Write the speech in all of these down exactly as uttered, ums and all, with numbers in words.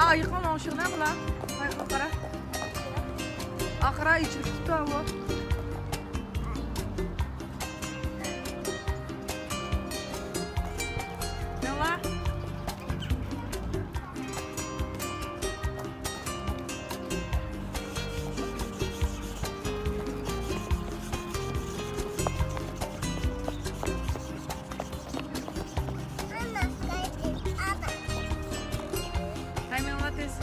ئايىقىڭ ئوڭشىغىنا بۇلار. ئايىقىڭ قارا. ئاقرا ئېچىلىپ كېتىپتۇ ئاۋۇ. نېمە؟ ھەي، مېڭىڭلار تېز.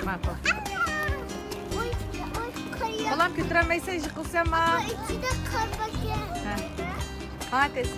ماقۇل. بالام، كۆتۈرەلمەيسەن، يىقىلسەن ما. ئىچىدە قار بار. ھە. قاراڭ تېز.